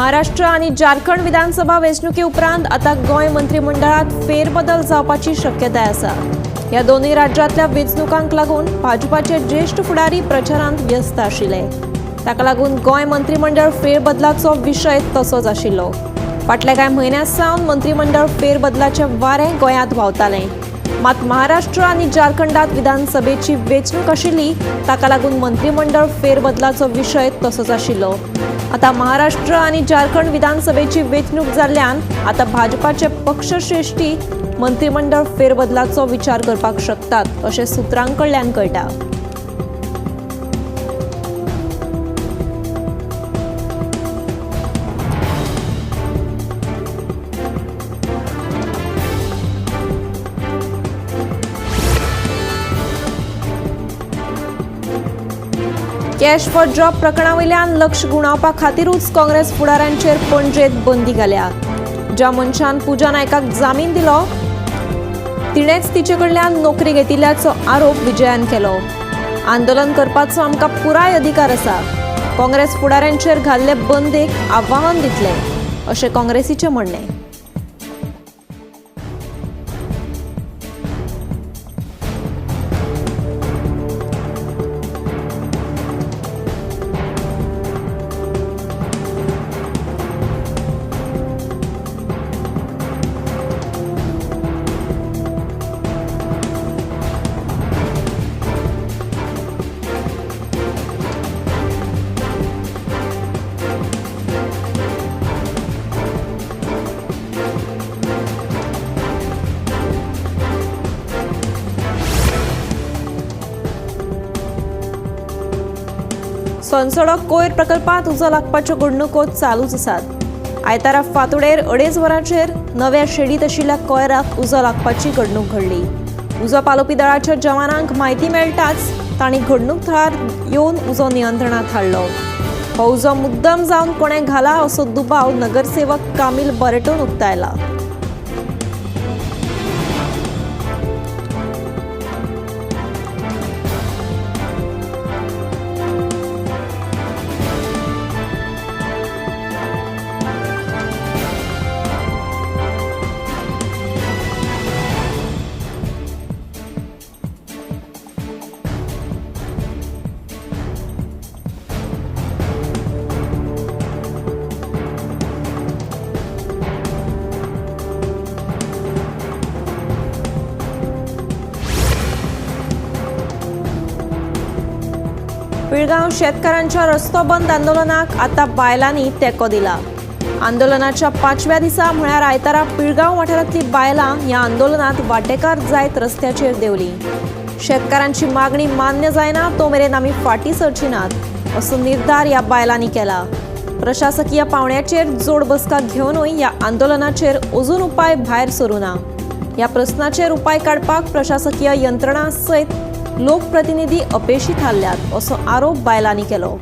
महाराष्ट्र आनी झारखंड विधानसभा वेंचणुके उपरांत आतां गोंय मंत्रिमंडळांत फेरबदल जावपाची शक्यताय आसा. ह्या दोनूय राज्यांतल्या वेंचणुकांक लागून भाजपाचे ज्येश्ठ फुडारी प्रचारांत व्यस्त आशिल्ले. ताका लागून गोंय मंत्रिमंडळ फेरबदलाचो विशय तसोच आशिल्लो. फाटल्या कांय म्हयन्यां सावन मंत्रिमंडळ फेरबदलाचें वारें गोंयांत व्हांवतालें. मात महाराष्ट्र आनी झारखंडात विधानसभेची वेंचणूक आशिल्ली, ताका लागून मंत्रिमंडळ फेरबदलाचो विशय तसोच आशिल्लो. आतां महाराष्ट्र आनी झारखंड विधानसभेची वेंचणूक जाल्ल्यान आतां भाजपाचे पक्षश्रेष्ठी मंत्रिमंडळ फेरबदलाचो विचार करपाक शकतात अशें सुत्रां कडल्यान कळटा. कॅश फॉर जॉब प्रकरणा वयल्यान लक्ष गुणावपा खातीरूच काँग्रेस फुडाऱ्यांचेर पणजेत बंदी घाल्या. ज्या मनशान पूजा नायकाक जामीन दिलो तिणेंच तिचे कडल्यान नोकरी घेतिल्ल्याचो आरोप विजयान केलो. आंदोलन करपाचो आमकां पुराय अधिकार आसा. काँग्रेस फुडाऱ्यांचेर घाल्ले बंदेक आव्हान दितले अशें काँग्रेसीचें म्हणणें. सोनसडो कोयर प्रकल्पांत उजो लागपाच्यो घडणुको चालूच आसात. आयतारा फांतोडेर 2:30 वरांचेर नव्या शेडीत आशिल्ल्या कोयराक उजो लागपाची घडणूक घडली. उजो पालोवपी दळाच्या जवानांक म्हायती मेळटाच तांणी घडणूक थळार येवन उजो नियंत्रणांत हाडलो. हो उजो मुद्दम जावन कोणें घाला असो दुबाव नगरसेवक कामील बरेटोन उक्तायला. पिळगांव शेतकारांच्या रस्तो बंद आंदोलनाक आतां बायलांनी तेंको दिला. आंदोलनाच्या 5व्या दिसा म्हळ्यार आयतारा पिळगांव वाठारांतली बायलां ह्या आंदोलनांत वांटेकार जायत रस्त्याचेर देंवली. शेतकारांची मागणी मान्य जायना तो मेरेन आमी फाटीं सरची नात असो निर्धार ह्या बायलांनी केला. प्रशासकीय पावंड्याचेर जोड बसका घेवनूय ह्या आंदोलनाचेर अजून उपाय भायर सरूं ना. ह्या प्रस्नाचेर उपाय काडपाक प्रशासकीय यंत्रणा सयत लोकप्रतिनिधी अपेशी थारल्यात असो आरोप बायलांनी केलो.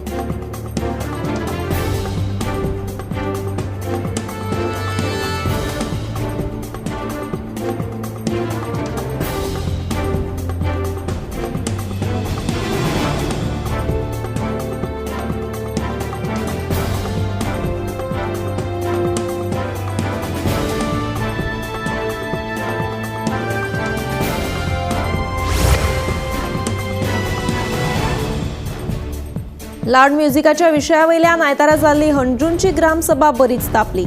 लाउड म्युझिकाच्या विशयावयल्यान आयतारा जाल्ली हणजूणची ग्रामसभा बरीच तापली.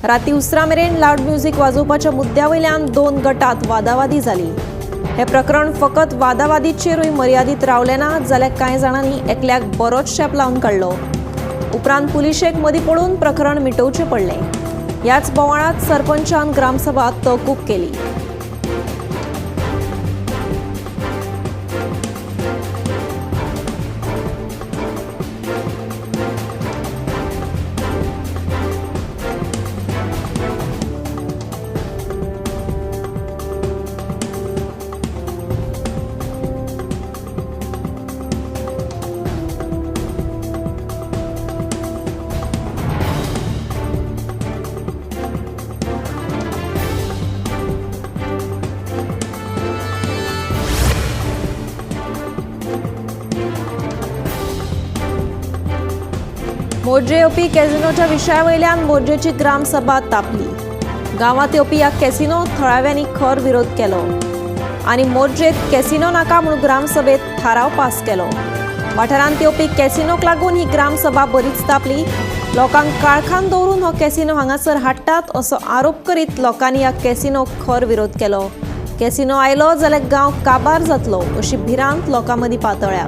राती उसरां मेरेन लाउड म्युझिक वाजोवपाच्या मुद्द्यावयल्यान 2 गटात वादावादी जाली. हें प्रकरण फकत वादावादीचेरूय मर्यादीत रावलें ना जाल्यार कांय जाणांनी एकल्याक बरोच शेप लावन काडलो. उपरांत पुलिशेक मदीं पडून प्रकरण मिटोवचें पडलें. ह्याच बोवाळांत सरपंचान ग्रामसभा तहकूब केली. मोरजे येवपी कॅसिनोच्या विशया वयल्यान मोरजेची ग्रामसभा तापली. गांवांत येवपी ह्या कॅसिनो थळाव्यांनी खर विरोध केलो आनी मोरजेत कॅसिनो नाका म्हूण ग्रामसभेत थाराव पास केलो. वाठारांत येवपी कॅसिनोक लागून ही ग्रामसभा बरीच तापली. लोकांक काळखान दवरून हो कॅसिनो हांगासर हाडटात असो आरोप करीत लोकांनी ह्या कॅसिनोक खर विरोध केलो. कॅसिनो आयलो जाल्यार गांव काबार जातलो अशी भिरांत लोकां मदीं पातळ्ळ्या.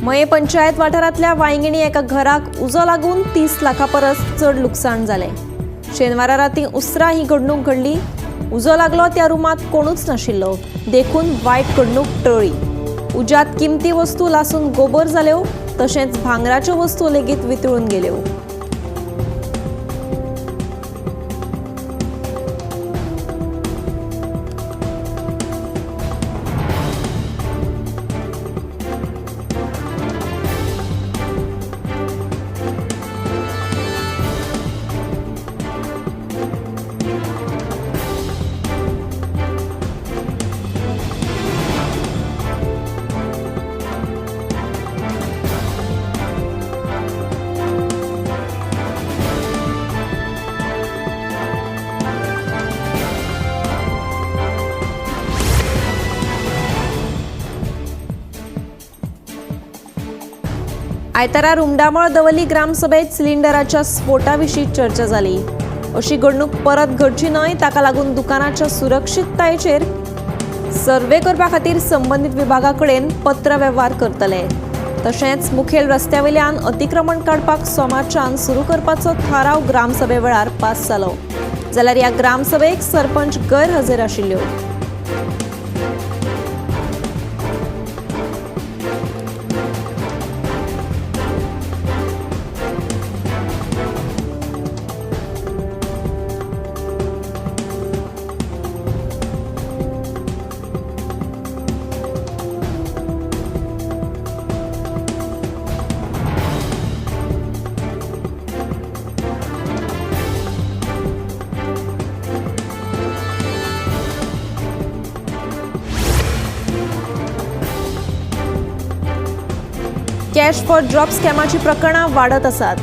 मये पंचायत वाठारांतल्या वांयगिणी एका घराक उजो लागून 30 लाखां परस चड लुकसाण जालें. शेनवारा रातीं उसरां ही घडणूक घडली. उजो लागलो त्या रुमांत कोणूच नाशिल्लो, देखून वायट घडणूक टळ्ळी. उज्यांत किमती वस्तू लासून गोबर जाल्यो, तशेंच भांगराच्यो वस्तू लेगीत वितळून गेल्यो. आयतारा रुमडामळ दवली ग्रामसभेत सिलिंडराच्या स्फोटाविशीं चर्चा जाली. अशी घडणूक परत घडची न्हय ताका लागून दुकानाच्या सुरक्षिततायेचेर सर्वे करपा खातीर संबंदीत विभागा कडेन पत्र वेव्हार करतले. तशेंच मुखेल रस्त्या वयल्यान अतिक्रमण काडपाक सोमारच्यान सुरू करपाचो थाराव ग्रामसभे वेळार पास जालो. जाल्यार ह्या ग्रामसभेक सरपंच गैरहजेर आशिल्ल्यो. कॅश फॉर जॉब स्कॅमाची प्रकरणां वाडत आसात.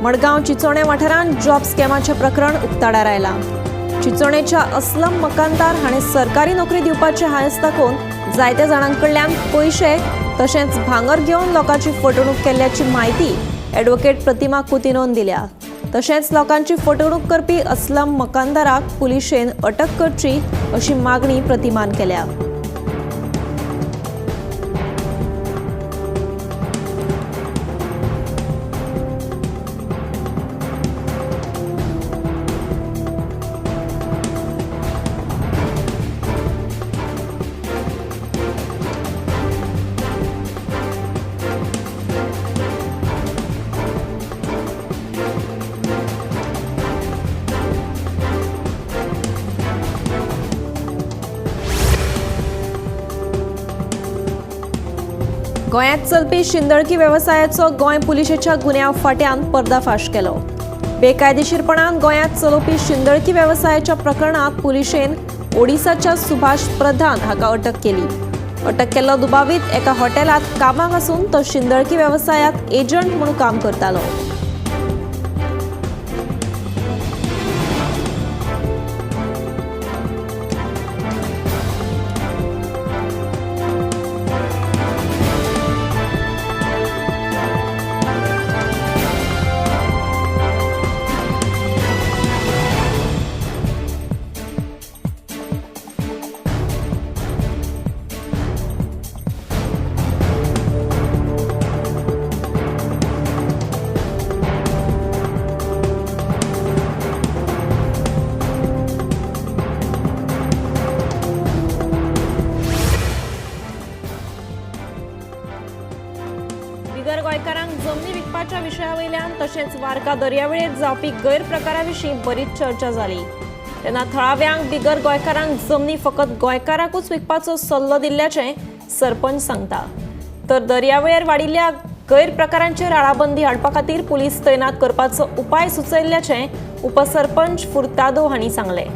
मडगांव चिचोणे वाठारांत जॉब स्कॅमाचें प्रकरण उक्ताडार आयलां. चिचोणेच्या अस्लम मकानदार हाणें सरकारी नोकरी दिवपाचें हांयस दाखोवन जायत्या जाणां कडल्यान पयशे तशेंच भांगर घेवन लोकांची फटवणूक केल्ल्याची म्हायती ॲडव्होकेट प्रतिमा कुतिनोन दिल्या. तशेंच लोकांची फटवणूक करपी अस्लम मकानदाराक पुलिशेन अटक करची अशी मागणी प्रतिमान केल्या. गोंयांत चलपी शिंदळकी वेवसायाचो गोंय पुलिशेच्या गुन्यांव फाट्यान पर्दाफाश केलो. बेकायदेशीरपणान गोंयांत चलोवपी शिंदळकी वेवसायाच्या प्रकरणांत पुलिशेन ओडिसाच्या सुभाष प्रधान हाका अटक केली. अटक केल्लो दुबावीत एका हॉटेलांत कामाक आसून तो शिंदळकी वेवसायात एजंट म्हणून काम करतालो. तशेंच वार्का दर्यावेळेर जावपी गैरप्रकाराविशीं बरीच चर्चा जाली. तेन्ना थळाव्यांक बिगर गोंयकारांक जमनी फकत गोंयकारांकूच विकपाचो सल्लो दिल्ल्याचें सरपंच सांगता. तर दर्यावेळेर वाडिल्ल्या गैरप्रकारांचेर आळाबंदी हाडपा खातीर पुलीस तैनात करपाचो उपाय सुचयल्ल्याचें उपसरपंच फुर्तादो हांणी सांगलें.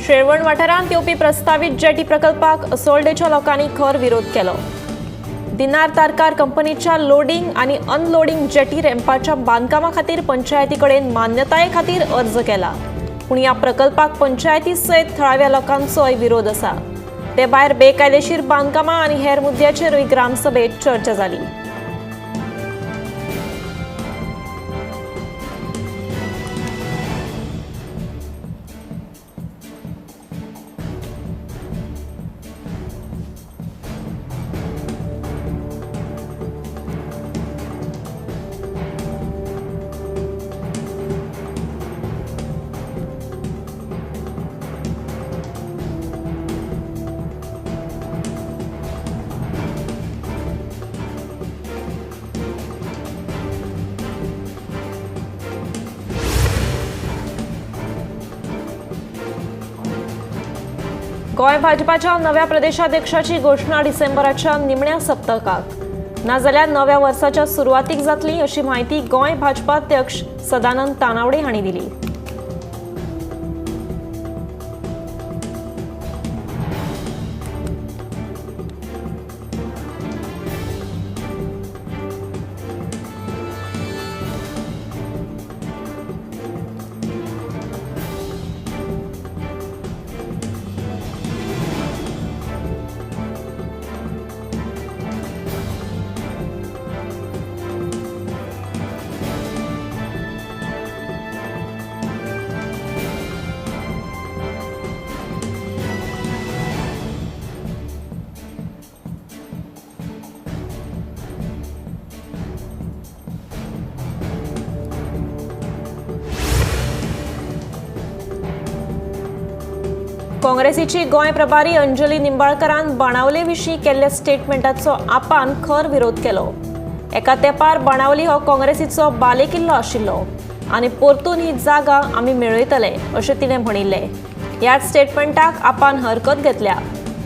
शेळवण वाठारांत येवपी प्रस्तावीत जेटी प्रकल्पाक असोल्डेच्या लोकांनी खर विरोध केलो. दिनार तारकार कंपनीच्या लोडिंग आनी अनलोडिंग जेटी रॅम्पाच्या बांदकामा खातीर पंचायती कडेन मान्यताये खातीर अर्ज केला. पूण ह्या प्रकल्पाक पंचायती सयत थळाव्या लोकांचोय विरोध आसा. ते भायर बेकायदेशीर बांदकामां आनी हेर मुद्द्याचेरूय ग्रामसभेत चर्चा जाली. गोंय भाजपाच्या नव्या प्रदेशाध्यक्षाची घोशणा डिसेंबराच्या निमण्या सप्तकाक नाजाल्यार नव्या वर्साच्या सुरवातीक जातली अशी माहिती गोंय भाजपा अध्यक्ष सदानंद तानावडे हांणी दिली. काँग्रेसीची गोंय प्रभारी अंजली निंबाळकरान बाणावले विशीं केल्ल्या स्टेटमेंटाचो आपान खर विरोध केलो. एका तेंपार बाणावली हो काँग्रेसीचो बालेकिल्लो आशिल्लो आनी परतून ही जागा आमी मेळयतले अशें तिणें म्हणिल्लें. ह्याच स्टेटमेंटाक आपान हरकत घेतल्या.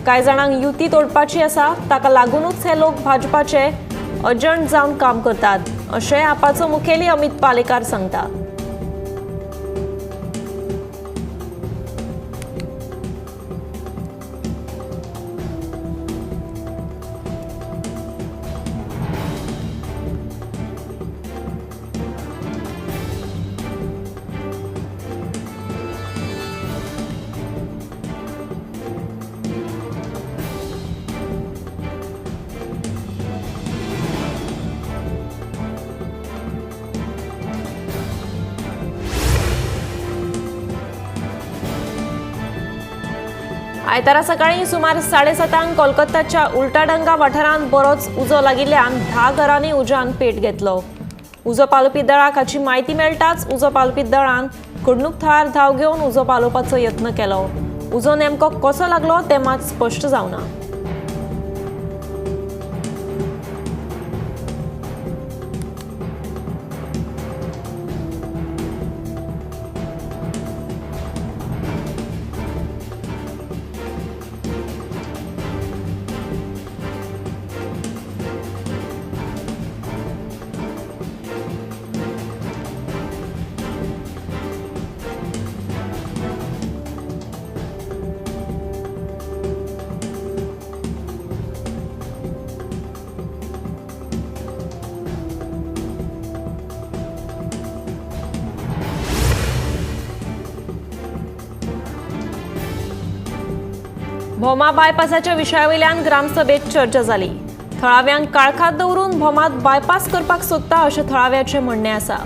कांय जाणांक युती तोडपाची आसा, ताका लागूनच हे लोक भाजपाचे एजंट जावन काम करतात अशें आपाचो मुखेली अमित पालेकार सांगता. आयतारा सकाळी सुमार 7:30 कोलकाताच्या उल्टाडंगा वाठारांत बरोच उजो लागिल्ल्यान 10 घरांनी उज्यान पेट घेतलो. उजो पालोवपी दळाक हाची म्हायती मेळटाच उजो पालोवपी दळान घडणूक थळार धांव घेवन उजो पालोवपाचो यत्न केलो. उजो नेमको कसो लागलो तें मात स्पश्ट जावना. भोमा बायपासाच्या विशयावयल्यान ग्रामसभेत चर्चा जाली. थळाव्यांक काळखात दवरून भोमात बायपास करपाक सोदता अशें थळाव्याचें म्हणणें आसा.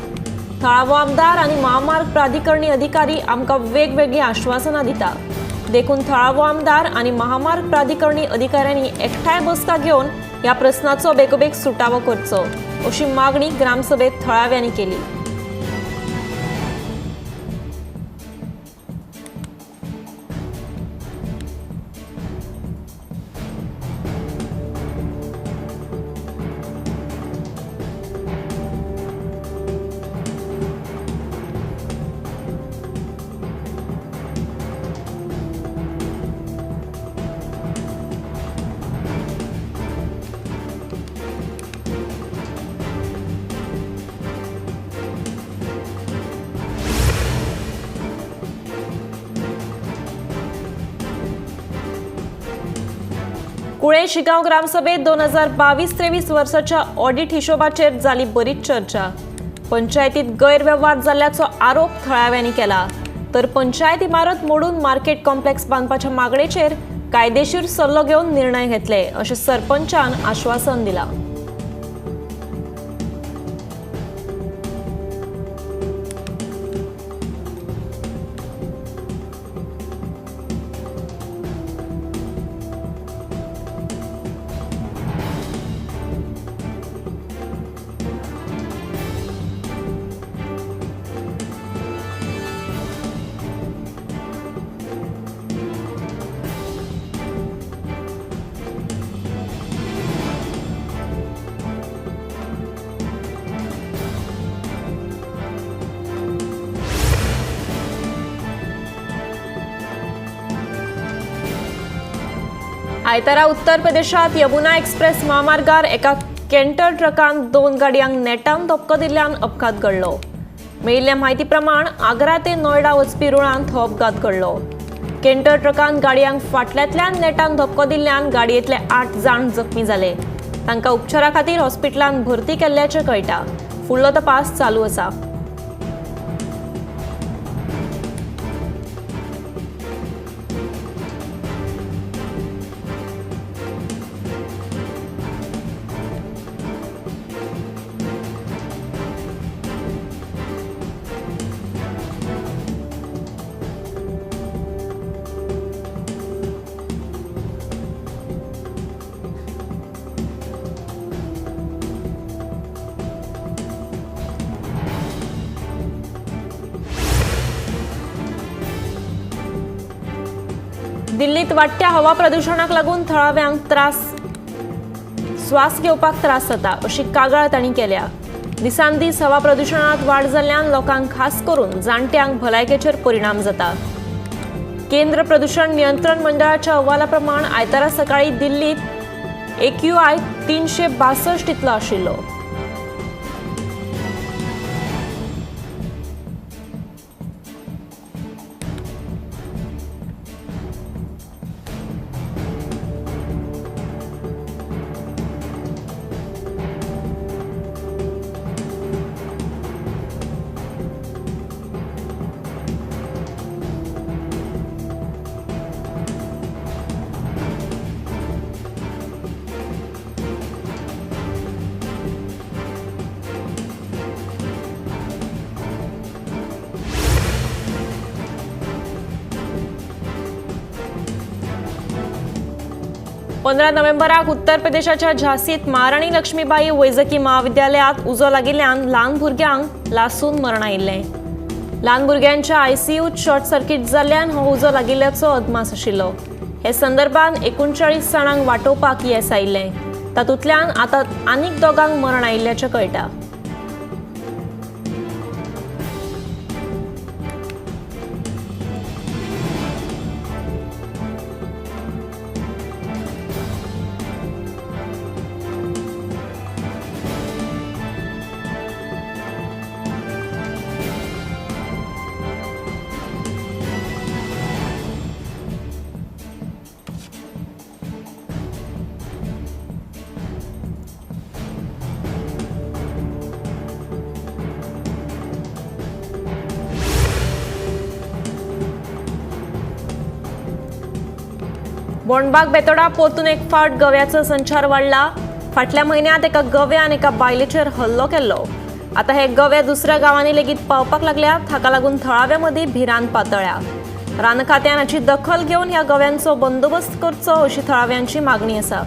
थळावो आमदार आनी महामार्ग प्राधिकरणी अधिकारी आमकां वेगवेगळीं आश्वासनां दिता, देखून थळावो आमदार आनी महामार्ग प्राधिकरणी अधिकाऱ्यांनी एकठांय बसका घेवन ह्या प्रस्नाचो बेगोबेग सुटावो करचो अशी मागणी ग्रामसभेत थळाव्यांनी केली. कुळे शिगांव ग्रामसभेत 2022-23 वर्साच्या ऑडिट हिशोबाचेर जाली बरीच चर्चा. पंचायतीत गैरवेव्हार जाल्ल्याचो आरोप थळाव्यांनी केला. तर पंचायत इमारत मोडून मार्केट कॉम्प्लेक्स बांदपाच्या मागणेचेर कायदेशीर सल्लो घेवन निर्णय घेतले अशें सरपंचान आश्वासन दिलां. आयतारा उत्तर प्रदेशात यमुना एक्सप्रेस महामार्गार एका केंटर ट्रकान 2 गाडयांक नेटान धपको दिल्ल्यान अपघात घडलो. मेळिल्ल्या म्हायती प्रमाण आग्रा ते नोयडा वचपी रुळांत हो अपघात घडलो. केंटर ट्रकान गाडयांक फाटल्यांतल्यान नेटान धपको दिल्ल्यान गाडयेंतले 8 जाण जखमी जाले. तांकां उपचारा खातीर हॉस्पिटलांत भरती केल्ल्याचें कळटा. फुडलो तपास चालू आसा. दिल्लीत वाडट्या हवा प्रदुशणाक लागून थळाव्यांक त्रास श्वास घेवपाक त्रास जाता अशी कागाळ तांणी केल्या. दिसान दीस हवा प्रदुशणांत वाड जाल्ल्यान लोकांक खास करून जाणट्यांक भलायकेचेर परिणाम जाता. केंद्र प्रदुशण नियंत्रण मंडळाच्या अहवाला प्रमाण आयतारा सकाळी दिल्लीत AQI 362 इतलो आशिल्लो. पंदरा नोव्हेंबराक उत्तर प्रदेशाच्या झांसीत महाराणी लक्ष्मीबाई वैजकी महाविद्यालयात उजो लागिल्ल्यान ल्हान भुरग्यांक लासून मरण आयिल्लें. ल्हान भुरग्यांच्या आयसीयूत शॉर्ट सर्किट जाल्ल्यान हो उजो लागिल्ल्याचो अदमास आशिल्लो. हे संदर्भात 39 जाणांक वाटोवपाक येस आयिल्लें. तातूंतल्यान आतां आनीक 2 मरण आयिल्ल्याचें कळटा. बोंडबाग बेतोडा परतून एक फावट गव्याचो संचार वाडला. फाटल्या म्हयन्यांत एका गव्यान एका बायलेचेर हल्लो केल्लो. आतां हे गवे दुसऱ्या गांवांनी लेगीत पावपाक लागल्यात. हाका लागून थळाव्या मदीं भिरांत पातळ्या. रान खात्यान हाची दखल घेवन ह्या गव्यांचो बंदोबस्त करचो अशी थळाव्यांची मागणी आसा.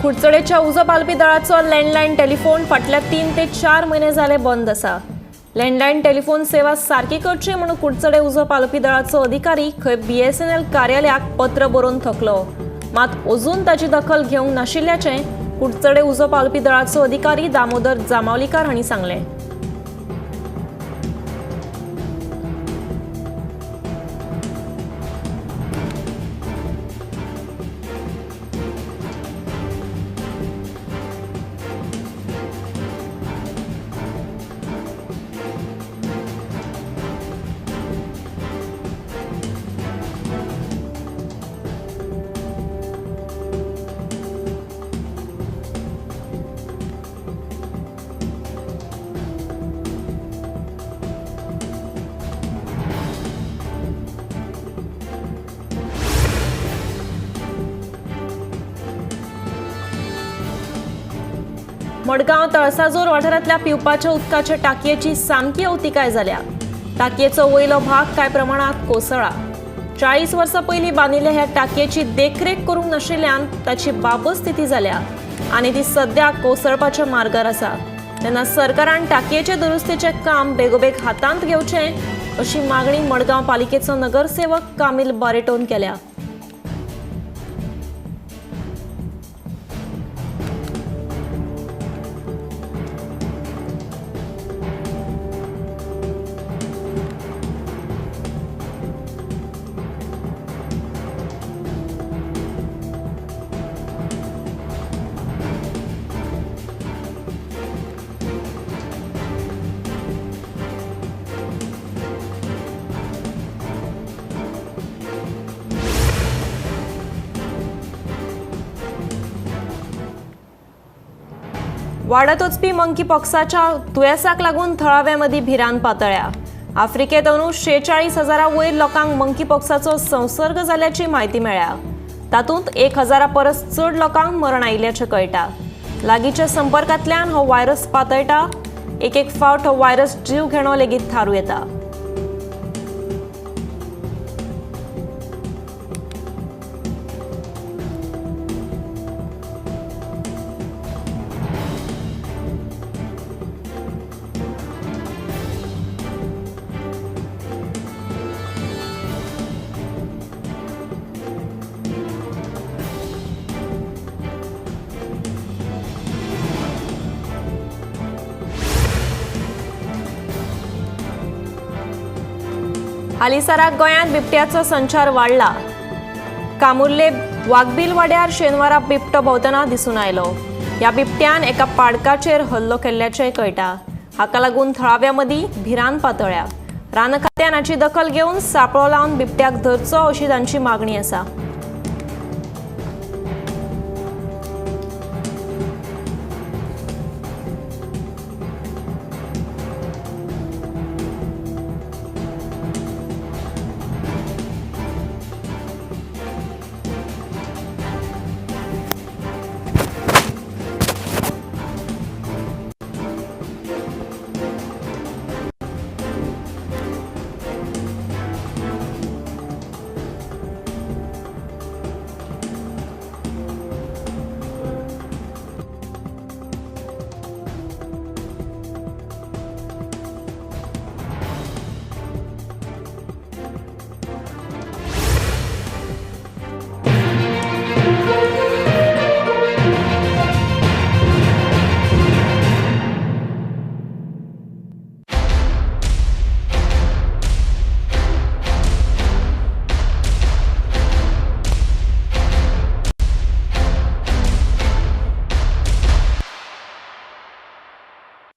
कुडचडेच्या उजो पालपी दळाचो लँडलायन टेलिफोन फाटल्या 3 ते 4 म्हयने जाले बंद आसा. लँडलायन टेलिफोन सेवा सारकी करची म्हणून कुडचडे उजो पालपी दळाचो अधिकारी खंय BSNL कार्यालयाक पत्र बरोवन थकलो, मात अजून ताची दखल घेवंक नाशिल्ल्याचें कुडचडे उजो पालपी दळाचो अधिकारी दामोदर जामावलीकार हांणी सांगलें. मडगांव तळसाजोर वाठारांतल्या पिवपाच्या उदकाच्या टाकयेची सामकी अवतिकाय जाल्या. टाकयेचो वयलो भाग कांय प्रमाणांत कोसळा. 40 वर्सां पयलीं बांदिल्ल्या ह्या टाकयेची देखरेख करूंक नाशिल्ल्यान ताची बाबत स्थिती जाल्या आनी ती सद्या कोसळपाच्या मार्गार आसा. तेन्ना सरकारान टाकयेचे दुरुस्तीचें काम बेगोबेग हातांत घेवचें अशी मागणी मडगांव पालिकेचो नगरसेवक कामील बारेटोन केल्या. वाडत वचपी मंकी पॉक्साच्या दुयेंसाक लागून थळाव्या मदीं भिरांत पातळ्या. आफ्रिकेत अंदू 46,000 वयर लोकांक मंकी पॉक्साचो संसर्ग जाल्ल्याची म्हायती मेळ्ळ्या. तातूंत 1,000 परस चड लोकांक मरण आयिल्ल्याचें कळटा. लागींच्या संपर्कांतल्यान हो व्हायरस पातळटा. एक एक फावट हो व्हायरस जीव घेणो लेगीत थारूं येता. हालींसराक गोंयांत बिबट्याचो संचार वाडला. कामुर्ले वागबील वाड्यार शेनवारा बिबटो भोंवतना दिसून आयलो. ह्या बिबट्यान एका पाडकाचेर हल्लो केल्ल्याचें कळटा. हाका लागून थळाव्या मदीं भिरांत पातळ्या. रान खात्यान हाची दखल घेवन सापळो लावन बिबट्याक धरचो अशी तांची मागणी आसा.